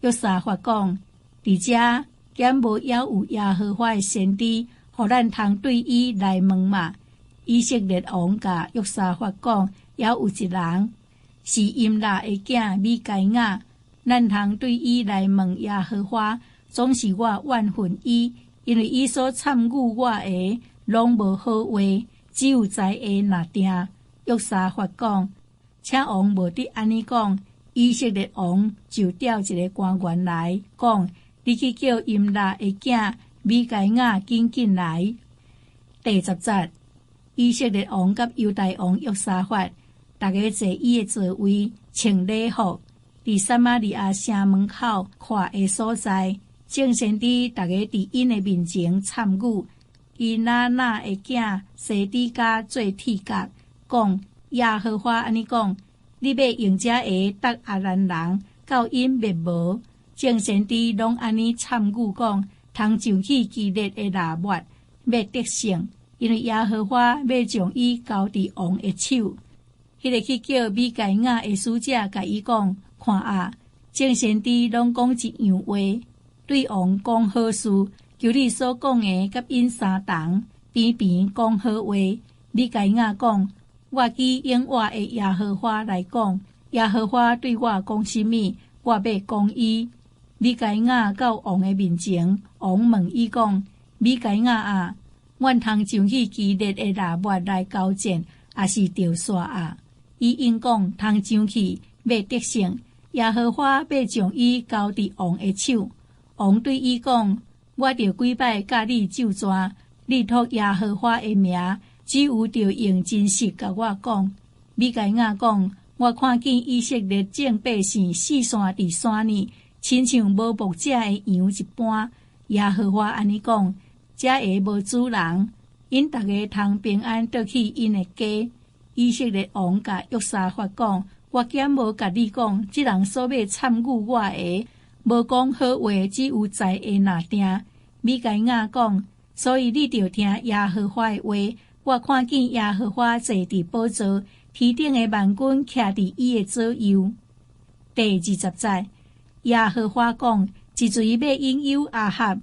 約沙法講：佇遮敢無猶有耶和華的先知，予咱通對伊來問嗎？以色列王共約沙法講：猶有一人是音辣的囝米該亞，咱通對伊來問耶和華。總是我怨恨伊，因為伊所參與我的攏無好話，只有災禍若定。約沙法講：請王無得按呢講。以色列王就調一个官員來講：你去叫音辣的囝米該亞緊緊來。第十節，以色列王佮猶大王約沙法，逐家坐伊的座位，穿禮服，佇撒瑪利亞城門口闊的所在，眾先知逐家佇𪜶的面前參與。基拿拿的囝西底家做鐵角，講：耶和華按呢講，你欲用這个觸亞蘭人，到𪜶滅無？眾先知攏按呢參與講，通上去基列的喇末，欲得勝，因為耶和華欲將伊交佇王的手。彼个去叫米該亞的使者共伊講：看啊，眾先知攏講一樣話，對王講好事，求你所講的佮𪜶相同，平平講好話。米該亞講：我舉永活的耶和華來講，耶和華對我講啥物，我欲講伊。米該亞到王的面前，王問伊講：米該亞啊，阮通上去基列的喇末來交戰，抑是著煞啊？伊應講：通上去，欲得勝。耶和華欲將伊交佇王的手。王對伊講：我著幾擺佮你咒詛，你託耶和華的名，只有著用真實共我講。米該亞講：我看見以色列眾百姓四散佇山裡，親像無牧者的羊一般。耶和華按呢講：這个無主人，𪜶逐家通平安倒去𪜶的家。以色列王共約沙法講：我敢無共你講，這人所欲參與我的，無講好話，只有災禍若定。米該亞講：所以你著聽耶和華的話。我看見耶和華坐佇寶座，天頂的萬軍徛佇伊的左右。第二十節，耶和華講：一錘欲引誘亞哈，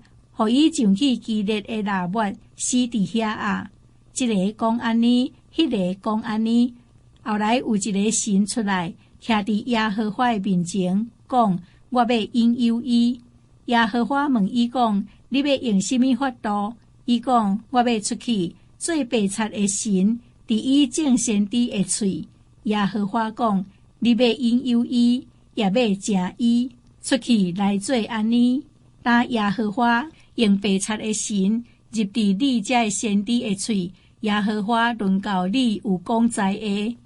予伊上去基列的喇末，死佇遐啊！這个講按呢，彼个講按呢。後來有一个神出來，徛佇耶和華的面前，講：我欲引誘伊。耶和華問伊講：你欲用啥物法度？伊講：我欲出去做白賊的神，佇伊眾先知的喙。耶和華講：你欲引誘伊，也欲食伊，出去來做按呢。當耶和華用白賊的神入佇你這个先知的喙，耶和華論到你有講災禍。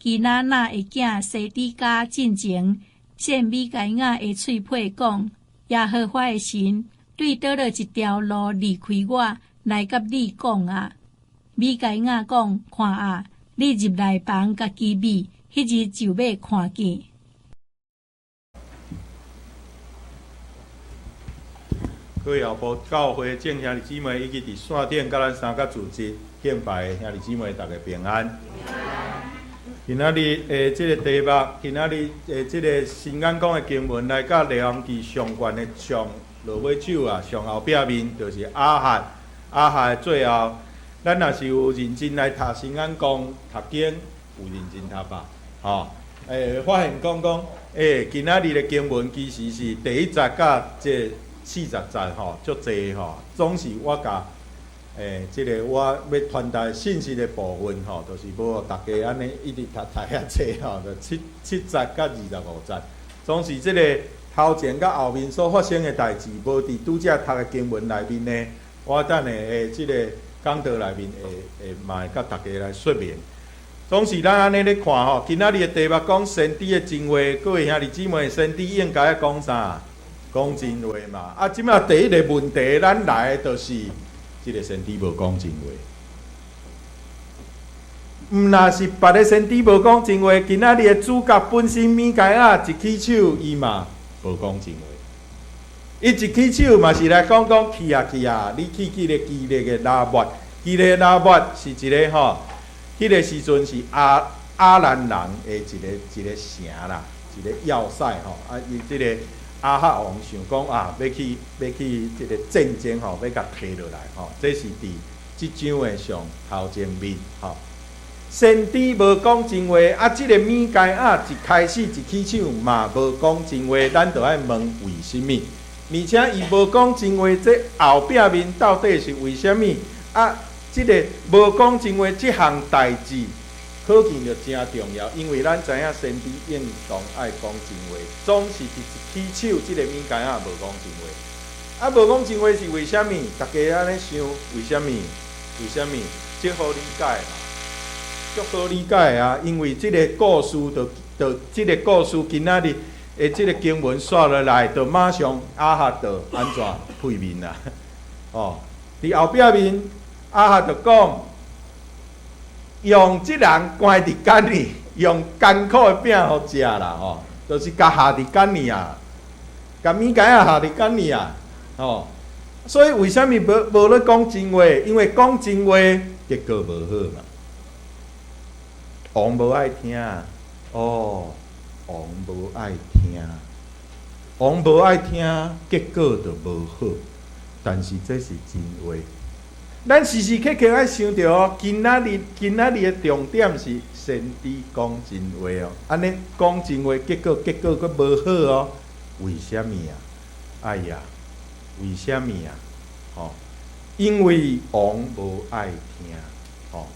基拿拿的囝西底家進前，先米該亞的喙皮講：耶和華的神對佗落一條路離開我，來佮你講啊。米該亞講：看啊，你入內房共機密，彼日就欲看見。各位後埔教會眾兄弟姊妹，以及佇線頂佮咱三角組織敬拜的兄弟姊妹，大家平安。今仔日的這个題目，今仔日的這个新眼光的經文，來到列王記上懸的上落尾手啊，上後壁面就是亞哈，亞哈的最後，咱若是有認真來讀新眼光讀經，有認真讀吧，吼，發現講講，今仔日的經文其實是第一節佮這40節吼，足濟吼，總是我共這个我欲傳達信息的部分吼，就是無予大家按呢一直讀讀遐濟吼，就七節佮25節，總是這个頭前佮後面所發生的代誌，無佇拄才讀的經文內面呢，我等下的這个講道內面會嘛會佮大家來說明。總是咱按呢咧看吼，今仔日的題目講先知的真話，各位兄弟姊妹，先知應該愛講啥？講真話嘛。啊，這馬第一個問題，咱來的就是，這个先知無講真話。毋若是別个先知無講真話，今仔日的主角本身米該亞一起手，伊嘛無講真話。伊一起手嘛是來講講去啊去啊，你去彼个基列的拉末，基列拉末是一个吼，彼个時陣是亞亞蘭人的一个一个城啦，一个要塞吼。啊，伊這个亞哈王想講啊，欲去這个戰爭吼，欲共提落來吼，這是佇這章的上頭前面吼。先知無講真話，啊，這个米該亞一開始一起手嘛無講真話，咱就愛問為啥物？而且伊無講真話，這後壁面到底是為啥物？啊，這个無講真話這項代誌，可見就誠重要，因為咱知影先知應當愛講真話，總是佇一起手，這个米該亞無講真話。啊，無講真話是為啥物？大家按呢想，為啥物？為啥物？這好理解嘛，足好理解啊！因為這个故事就這个故事今仔日的這个經文煞落來，就馬上亞哈就按怎配面啊？哦，佇後壁面亞哈就講，用這人關佇監裡，用艱苦的餅予食啦，吼，就是共下佇監裡啊，共米該亞下佇監裡啊，吼。所以為啥物無咧講真話？因為講真話結果無好嘛。王無愛聽，哦，王無愛聽，王無愛聽，結果就無好。但是這是真話。咱時時刻刻愛想著哦，今仔日的重點是先知講真話哦。按呢講真話，結果閣無好哦。為啥物啊？哎呀，為啥物啊？吼，因為王無愛聽，吼，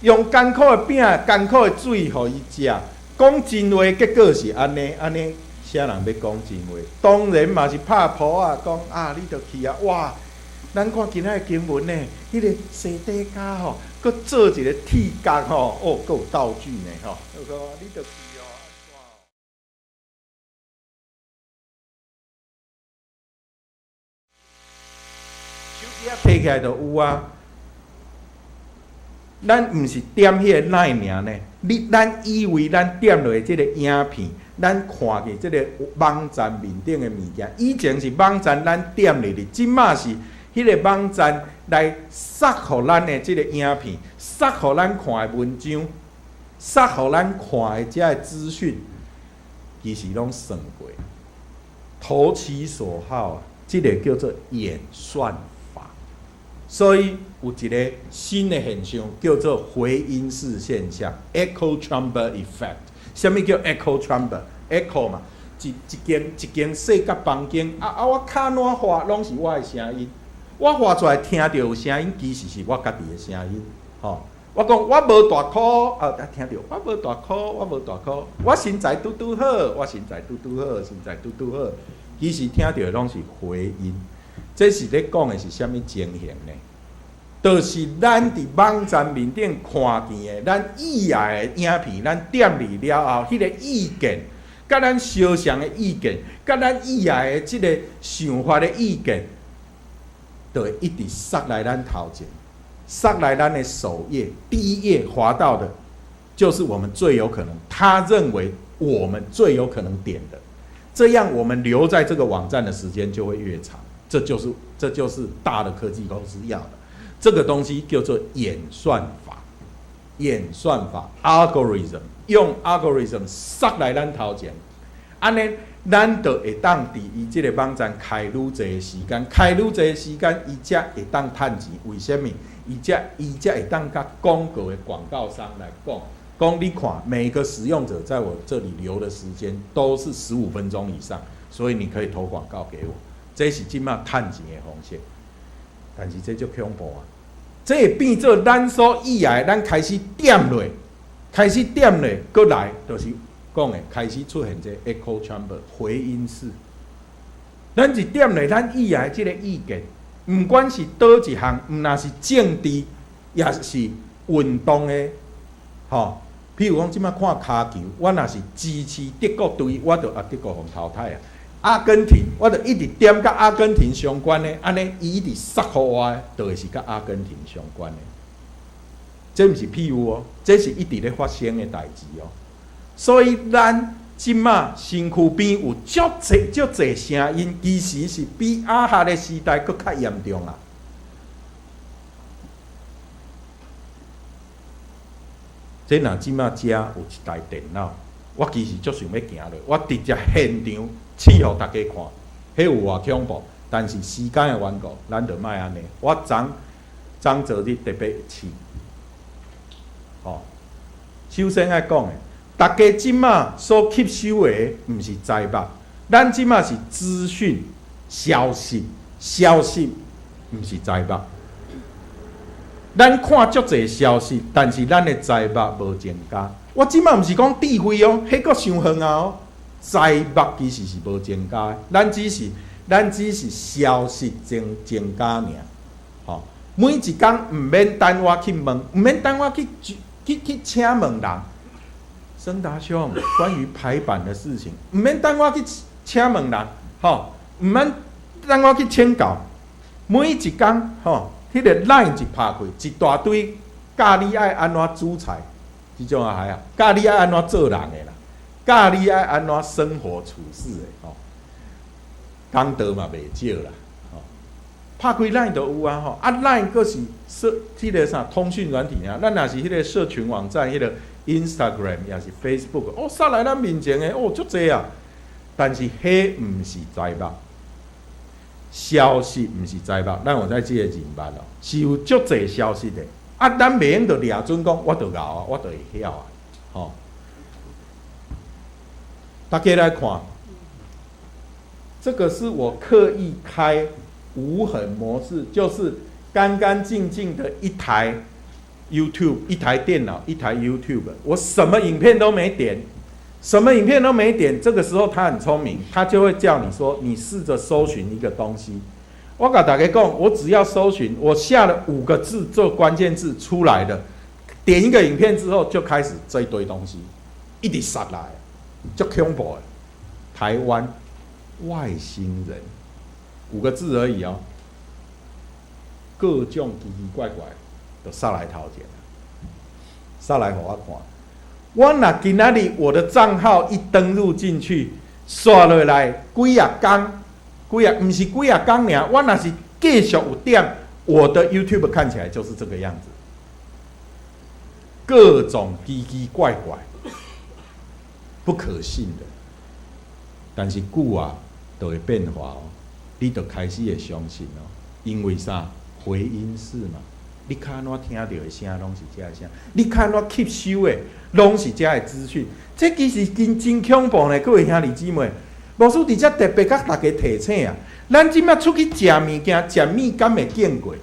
用艱苦的餅、艱苦的水予伊食，講真話，結果是按呢按呢，啥人欲講真話？當然嘛是拍噗仔講啊，你著去啊，哇！咱看今仔的經文呢，彼个西底家吼，閣做一个鐵角吼，哦，閣有道具呢吼。就講你著去哦，按怎？手機仔提起來就有啊。咱毋是點彼个 line 爾呢？你咱以為咱點落這个影片，咱看見這个網站面頂的物件，以前是網站咱點入去，這馬是彼个網站來塞予咱的這个影片，塞予咱看的文章，塞予咱看的這个資訊，其實攏算過，投其所好啊，這个叫做演算法。所以有一个新的現象叫做回音室現象（echo chamber effect）。啥物叫 echo chamber？echo 嘛，一間細甲房間，啊啊！我跤攏喊攏是我的聲音，我喊出來聽著有聲音，其實是我家己的聲音。吼，我講我無大箍，啊，聽著我無大箍，我無大箍，我身材拄拄好，我身材拄拄好，身材拄拄好，其實聽著的攏是回音。這是咧講的是啥物情形呢？就是咱佇網站面頂看見的，咱意愛的影片，咱點入了後，彼个意見，佮咱相像的意見，佮咱意愛的這个想法的意見，就會一直塞來咱頭前，塞來咱的首頁，第一頁滑到的，就是我們最有可能，他認為我們最有可能點的，這樣我們留在這個網站的時間就會越長。這就是大的科技公司要的，這個東西叫做演算法，演算法 algorithm，用 algorithm 塞來咱頭前，按呢，咱就會當佇伊這个網站開愈濟時間，開愈濟時間，伊才會當趁錢。為啥物？伊才會當佮廣告的廣告商來講，講你看每個使用者在我這裡留的時間都是15分鐘以上，所以你可以投廣告給我。這是這馬趁錢的方式，但是這足恐怖啊！這會變做咱所意愛，咱開始點落，開始點落，閣來就是講的開始出現這 echo chamber 回音室。咱一點落，咱意愛這个意見，毋管是佗一項，毋若是政治，抑是運動的，吼。譬如講，這馬看跤球，我若是支持德國隊，我就啊德國予淘汰啊。阿根廷，我就一直點佮阿根廷相關的，按呢伊一直塞予我的，就會是佮阿根廷相關的。這毋是譬喻哦，這是一直咧發生的代誌哦。所以咱這馬身軀邊有足濟足濟聲音，其實是比亞哈的時代閣較嚴重啊。這若這馬遮有一台電腦，我其實足想欲行落，我直接現場試予大家看，彼有偌恐怖。但是時間的緣故，咱就莫按呢。我昨昨昨日特別試，吼。首先愛講的，大家這馬所吸收的毋是知目，咱這馬是資訊、消息、消息，毋是知目。咱看足濟消息，但是咱的知目無增加。我這馬毋是講智慧哦，彼閣傷遠啊哦。知目其實是無增加的，咱只是消息增加爾。吼，每一工毋免等我去問，毋免等我去請問人。孫達兄，關於排版的事情，毋免等我去請問人，吼，毋免等我去請教。每一工，吼，彼個 LINE 一拍開，一大堆教你愛按怎煮菜，這種也還好，教你愛按怎做人的啦，教你愛按怎生活處事的，吼，講道嘛袂少啦，吼，拍開 LINE 就有啊，吼，啊 LINE 閣是社，彼個啥通訊軟體啊，咱若是彼個社群網站，彼個 Instagram 抑是 Facebook，哦，殺來咱面前的，哦，足濟啊，但是彼毋是知目。消息毋是知目，咱有在這個認捌哦，是有足濟消息的。啊，咱袂用著掠準講，我著𠢕啊，我著會曉啊，吼。大家來看，這個是我刻意開無痕模式，就是乾乾淨淨的一台 YouTube，一台電腦，一台 YouTube，我什麼影片都沒點。什麼影片都沒點，這個時候他很聰明，他就會叫你說：“你試着搜尋一個東西。”我共大家講，我只要搜尋，我下了五個字做關鍵字出來的，點一個影片之後，就開始這一堆東西一直殺來，足恐怖的。台灣外星人五個字而已哦，各種奇奇怪怪都殺來頭前，殺來予我看。我若今仔日我的帳號一登入進去，刷落來幾仔工，幾仔毋是幾仔工爾，我若是繼續有點，我的 YouTube 看起來就是這個樣子，各種奇奇怪怪、不可信的，但是久啊，就會變化哦，你就開始會相信哦，因為啥？回音室嘛。你較按怎聽著的聲，攏是這个聲；你較按怎吸收的，攏是這个資訊。這其實真真恐怖呢，各位兄弟姊妹。牧師佇遮特別共大家提醒啊！咱這馬出去食物件，食物敢會見過？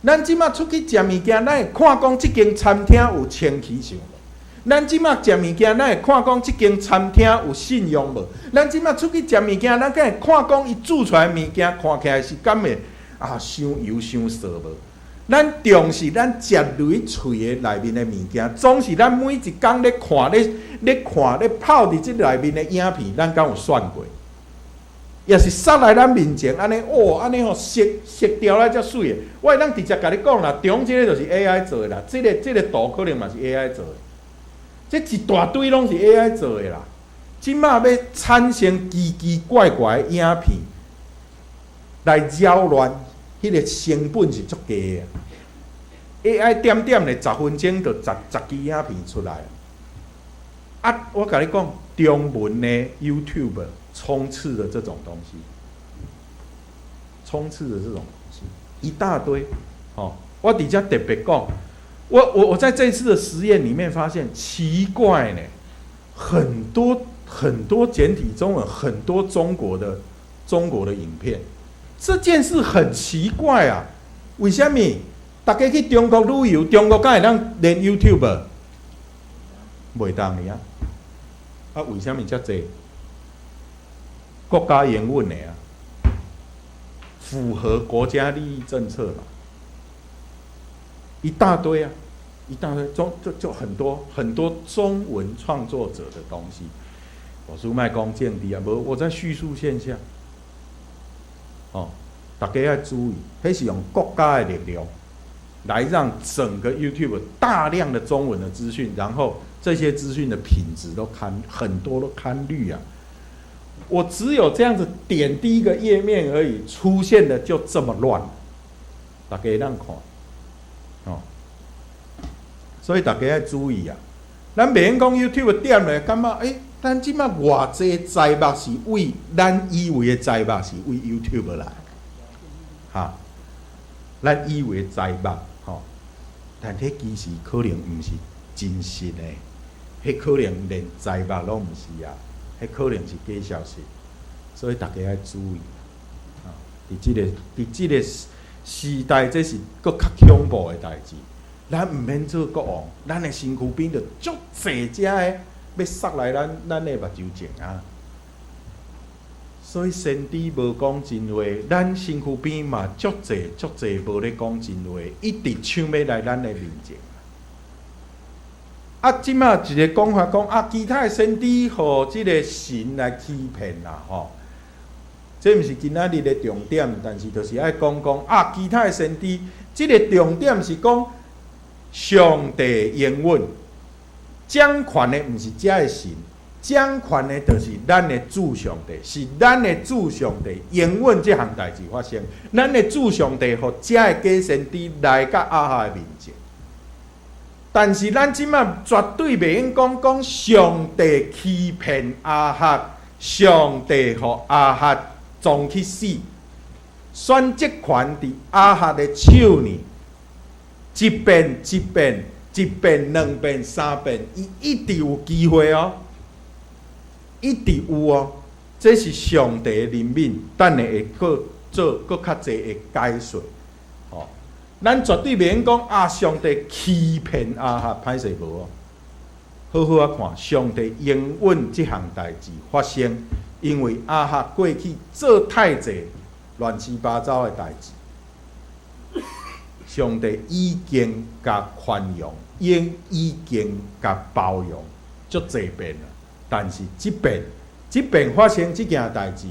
咱這馬出去食物件，咱會看講這間餐廳有清氣性無？咱這馬食物件，咱會看講這間餐廳有信用無？咱這馬出去食物件，咱敢會看講伊煮出來物件看起來是敢會啊，傷油傷臊無？咱重視咱食落去喙的內面的物件，總是咱每一工咧看、咧看、咧泡佇這內面的影片，咱敢有選過？抑是殺來咱面前，按呢哦，按呢吼色色調來遮媠的，我會當直接共你講啦，中這个就是 AI 做的啦，這个圖可能嘛是 AI 做的，這一大堆攏是 AI 做的啦。這馬欲產生奇奇怪怪的影片來擾亂，彼個成本是足低的。AI 點點咧，10分鐘就10支影片出來。啊，我共你講，中文的 YouTube 充斥著這種東西，充斥著這種東西一大堆。哦，我佇遮特別講，我在這次的實驗裡面發現奇怪呢，很多很多簡體中文，很多中國的影片，這件事很奇怪啊！為啥物？大家去中國旅遊，中國敢會當連 YouTube？袂當的啊！啊，為啥物遮濟？國家營運的啊，符合國家利益政策嘛？一大堆啊，一大堆中就很多很多中文創作者的東西。我說莫講政治啊，無我在敘述現象。哦，大家要注意，彼是用國家的力量來讓整個 YouTube 大量的中文的資訊，然後這些資訊的品質都堪很多都堪慮啊。我只有這樣子點第一個頁面而已，出現的就這麼亂，大家會當看，哦，所以大家要注意啊。咱袂用講 YouTube 點咧，感覺欸，咱這馬偌濟災目是為咱以為的災目是為 YouTube 來，哈？咱以為的災目，吼，但彼其實可能毋是真實的，彼可能連災目攏毋是啊，彼可能是假消息，所以大家愛注意。啊，佇這個時代，這是閣較恐怖的代誌。咱毋免做國王，咱的身軀邊就足濟遮的欲殺來咱的目睭前啊！所以先知無講真話，咱身軀邊嘛足濟足濟無咧講真話，一直搶欲來咱的面前。啊，這馬一个講法講啊，其他的先知予這个神來欺騙啦，吼。這毋是今仔日的重點，但是就是愛講講啊，其他的先知，這个重點是講上帝應允掌權的，毋是遮的神，掌權的就是咱的主上帝，是咱的主上帝應允這項代誌發生。咱的主上帝予遮的假先知來到亞哈的面前，但是咱這馬絕對袂用講講上帝欺騙亞哈，上帝予亞哈撞去死，選擇權佇亞哈的手呢？一遍一遍，一遍兩遍三遍，伊一直有機會哦，一直有哦。這是上帝的憐憫，等下會閣做閣較濟的解說。吼，咱絕對袂用講啊！上帝欺騙亞哈，歹勢無哦。好好仔看，上帝應允這項代誌發生。因為亞哈過去做太濟亂七八糟的代誌，上帝已經共寬容，已經共包容足濟遍啦。但是這遍，這遍發生這件代誌，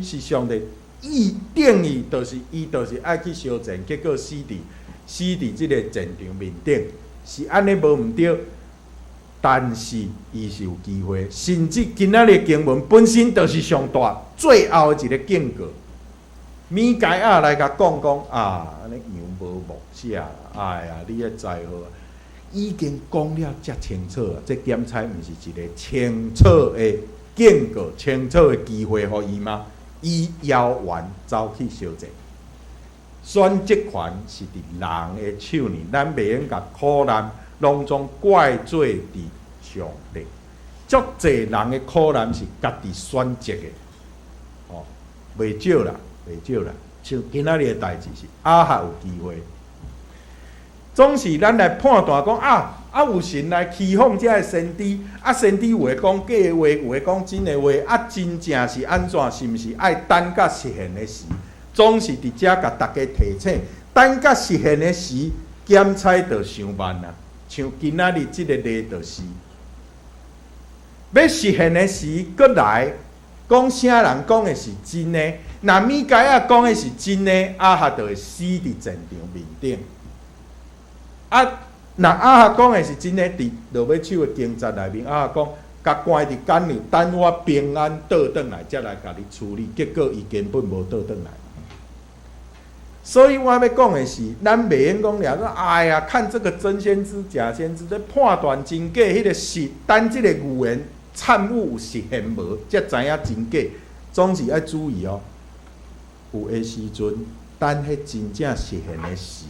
是上帝意定伊，就是伊就是愛去相戰，結果死佇這个戰場面頂，是按呢無毋對。但是伊是有機會，甚至今仔日經文本身就是上大最後的一个警告。米該亞來共講講啊，按呢羊無牧者，哎呀，你的災禍已經講了遮清楚啊！這檢采毋是一个清楚的警告、清楚的機會予伊嗎？伊猶原走去相戰，選擇權是佇人的手呢，咱袂用共苦難攏總怪罪佇上帝。足濟人的苦難是家己選擇的，哦，袂少啦，袂少啦。像今仔日的代誌是亞哈有機會，總是咱來判斷講啊啊有神來欺哄這个先知，啊先知有的講假話，有的講真的話，啊真正是按怎？是毋是愛等甲實現的時？總是佇遮共大家提醒，等甲實現的時，檢采就傷慢啦。像今仔日這个例就是，欲實現的時，閣來講啥人講的是真的？若米該亞講的是真的，亞哈就會死佇戰場面頂。啊，若亞哈講的是真的，佇落尾手的經節內面，亞哈講，共關佇監裡，等我平安倒轉來，才來共你處理。結果伊根本無倒轉來。所以我欲講的是，咱袂用講掠說，哎呀，看這个真先知、假先知，這判斷真假，彼个是等這个預言參悟有實現無，才知影真假。總是愛注意哦。有的時陣，等彼真正實現的時，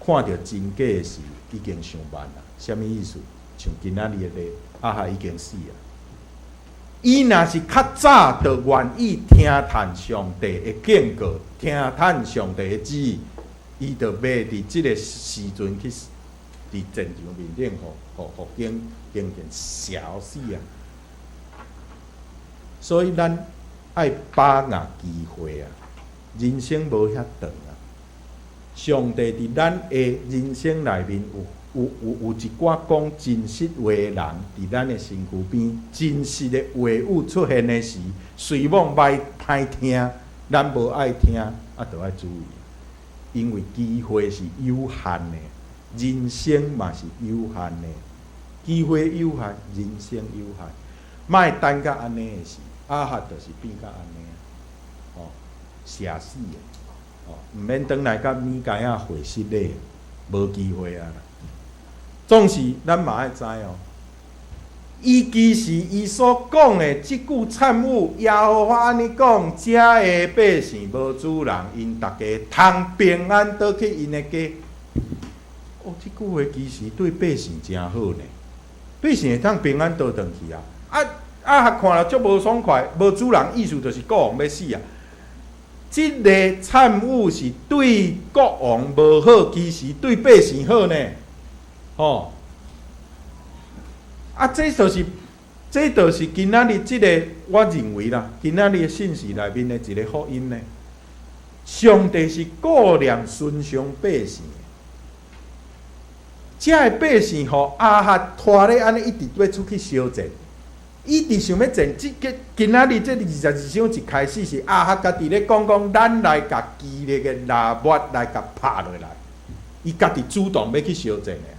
看著真假的時，已經傷慢啦。啥物意思？像今仔日的例，亞哈已經死啊。伊若是較早就願意聽趁上帝的警告，聽趁上帝的旨意，伊就袂佇這个時陣去佇戰場面頂，予弓箭射死啊！所以咱愛把握機會啊！人生無遐長啊！上帝佇咱的人生內面有一寡講真實話的人，佇咱的身軀邊，真實的話語出現的時，雖罔歹聽，咱無愛聽，啊，就愛注意，因為機會是有限的，人生嘛是有限的，機會有限，人生有限，莫等甲按呢的時，亞哈就是變甲按呢，哦，射死的，哦，毋免轉來共米該亞會失禮，無機會啊！總是咱嘛愛知哦，伊其實伊所講的這句讖語，耶和華按呢講，遮的百姓無主人，𪜶逐家通平安倒去𪜶的家。哦，這句話其實對百姓誠好呢，百姓會當平安倒轉去啊！啊啊，看了足無爽快，無主人意思就是國王欲死啊！這个讖語是對國王無好，其實對百姓好呢，吼！啊，這就是今仔日這个，我認為啦，今仔日的信息內面的一个福音呢。上帝是顧念身傷百姓的，遮的百姓予亞哈拖咧按呢一直欲出去相戰，一直想欲戰。這个今仔日這22章一開始是亞哈家己咧講講，咱來共基列的喇末來共拍落來，伊家己主動欲去相戰的。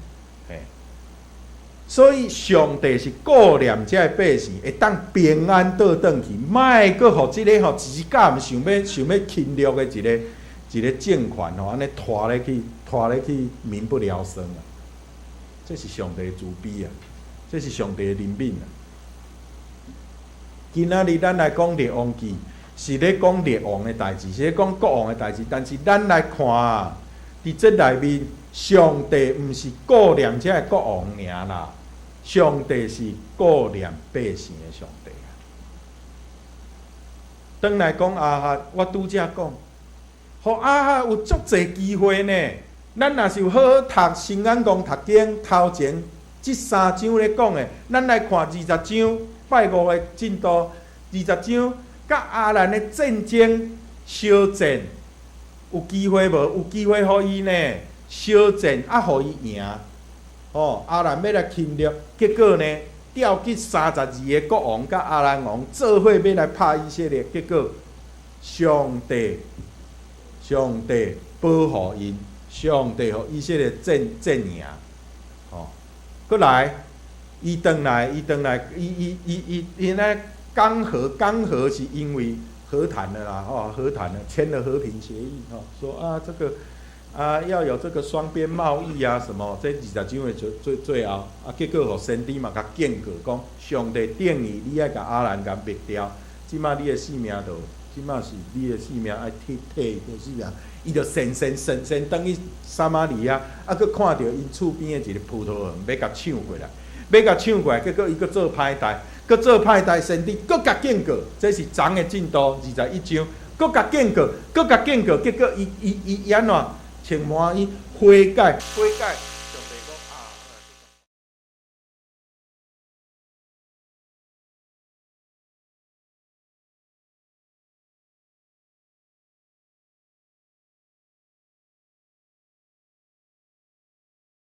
所以上帝是顧念遮的百姓，會當平安倒轉去，莫閣予這个吼一敢想欲侵略的一个一个政權吼，按呢拖咧去拖咧去民不聊生啊！這是上帝的慈悲啊！這是上帝的憐憫啊！今仔日咱來講列王紀，是咧講列王的代誌，是咧講國王的代誌，但是咱來看啊，佇這內面，上帝毋是顧念遮的國王爾啦。上帝是顧念百姓的上帝啊！轉來講亞哈，我拄才講，予亞哈有足濟機會呢。咱若是有好好讀新眼光讀經頭前這三章咧講的，咱來看二十章拜五的進度，二十章佮亞蘭的戰爭相戰，有機會無？有機會予伊呢？相戰啊，予伊贏。哦，亞蘭欲來侵略，結果呢，調集32个國王佮亞蘭王做伙欲來拍以色列，結果上帝上帝保護𪜶，上帝予以色列戰戰贏。哦，閣來，伊轉來，伊轉來，伊伊伊伊伊呢講和講和是因為和談了啦，吼，和談了，簽了和平協議，吼，說啊這個。啊，要有這個雙邊貿易啊，什麼？這二十章的最最最後，啊，結果予先知嘛共警告講，上帝定義你愛共亞蘭共滅掉，這馬你的性命就，這馬是你的性命愛替替伊的性命，伊就先先先先轉去撒瑪利亞，啊，閣看著𪜶厝邊的一个葡萄園，欲共搶過來，欲共搶過來，結果伊閣做歹代，閣做歹代，先知閣共警告，這是昨的進度21章，閣共警告，閣共警告，結果伊伊伊伊按怎？穿麻衣悔改，悔改。